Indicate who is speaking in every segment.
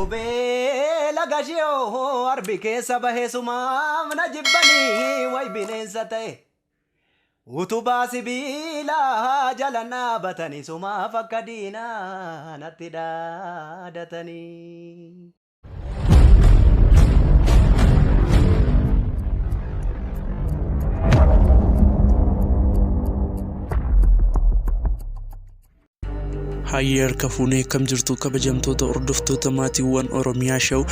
Speaker 1: Gobee laga shiyoo arbi keessa bahee sumaaf na jibbanii way bineensa ta'e. Utubaa sibiilaa jala dhaabatanii sumaaf akka diinaa natti dhaadatanii.
Speaker 2: Hayyee harka fuunee akkam jirtu kabajamtoota hordoftoota maatiiwwan Oromiyaa Show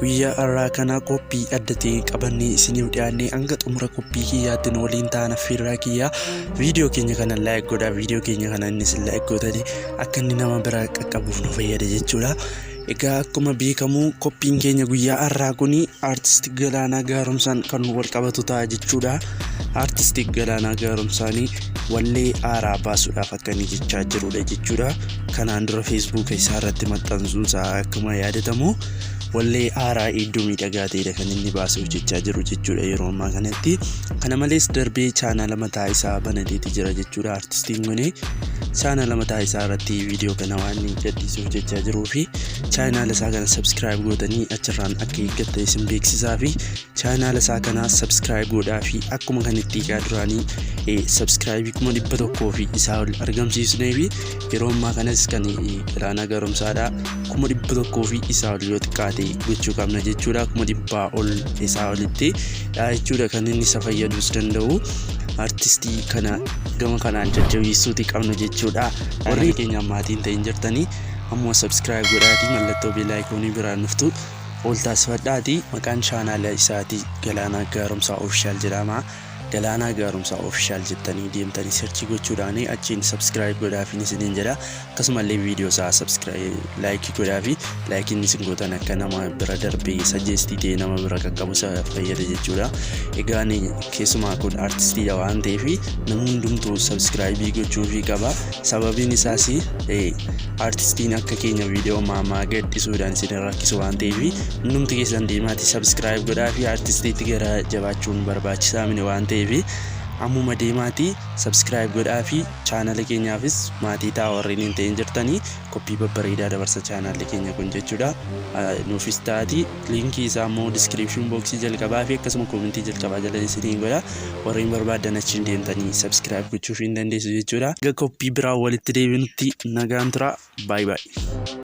Speaker 2: guyyaa har'aa kana qophii adda ta'e qabannee isiniif dhiyaannee hanga xumura qophii kiyyaatti nu waliin ta'an affeerraa kiyyaa viidiyoo keenya kana like godhaa viidiyoo keenya kana inni isin like gootanii akka inni nama bira qaqqabuuf nu fayyada jechuudha. Egaa akkuma beekamu qophiin keenya guyyaa har'aa kun aartist Galaanaa Gaaromsaan kan wal qabatu ta'a jechuudha. Aartist Galaanaa Gaaromsaan wallee haaraa baasuudhaaf akka inni jechaa jirudha jechuudha. Kanaan dura feesbuuka isaa irratti maxxansuun isaa akkuma yaadatamu wallee haaraa hedduu miidhagaa ta'edha kan inni baasuuf jechaa jiru jechuudha yeroo ammaa kanatti. Kana malees darbee chaanaala mataa isaa banateeti jira jechuudha aartistiin kun. Chaanaala mataa isaa irratti viidiyoo kana waan inni gadhiisuuf jechaa jiruu fi chaanaala isaa kana subscribe gootanii achirraan akka eeggattan isin beeksisaa fi chaanaala isaa kana subscribe godhaa fi akkuma kan itti eegaa duraanii subscribe 100,000 fi isaa ol argamsiisnee fi yeroo ammaa kanas kan Galaanaa Gaaromsaadha 100,000 fi isaa ol yoo xiqqaate gochuu qabna jechuudha 100,000 ol isaa olitti jechuudha kan inni isa fayyaduus danda'u artistii kana gama kanaan jajjabeessuuti qabna jechuudha. Warri keenya maatiin ta'in jirtanii ammoo subscribe godhaatii mallattoo bell icon biraan dhuftu ol taasifadhaati. Maqaan chaanaala isaatii Galaanaa Gaaromsaa Official jedhama. Galaanaa Gaaromsaa Official jettanii deemtanii search gochuudhaan achiin subscribe godhaafiin isiniin jedha. Akkasumallee viidiyoo isaa subscribe like godhaafi laayikiin isin gootan akka nama bira darbee suggest ta'ee nama bira qaqqabu isa fayyada jechuudha. Egaan keessumaa kun artistiidha waan ta'eef namni hundumtuu subscribe gochuufii qaba. Sababiin isaas artistiin akka keenya viidiyoo maamaa gadhisuudhaan isin rakkisu waan ta'eef hundumti keessan deemaati subscribe godhaafi artistiitti gara jabaachuun barbaachisaa mini waan ta'eef ammuma deemaati subscribe godhaafi chaanala keenyaafis maatii ta'a warreen hin ta'in jirtanii qophii babbareedaa dabarsa chaanalli keenya kun jechuudha. Nuufis taati liinkii isaa immoo description box jalqabaa fi akkasuma koomentii jalqabaa jala isiniin godha. Warreen barbaadan achiin deemtanii subscribe gochuuf hin dandeessu jechuudha. Egaa qophii biraa walitti deebinutti nagaan tura. Baay baay.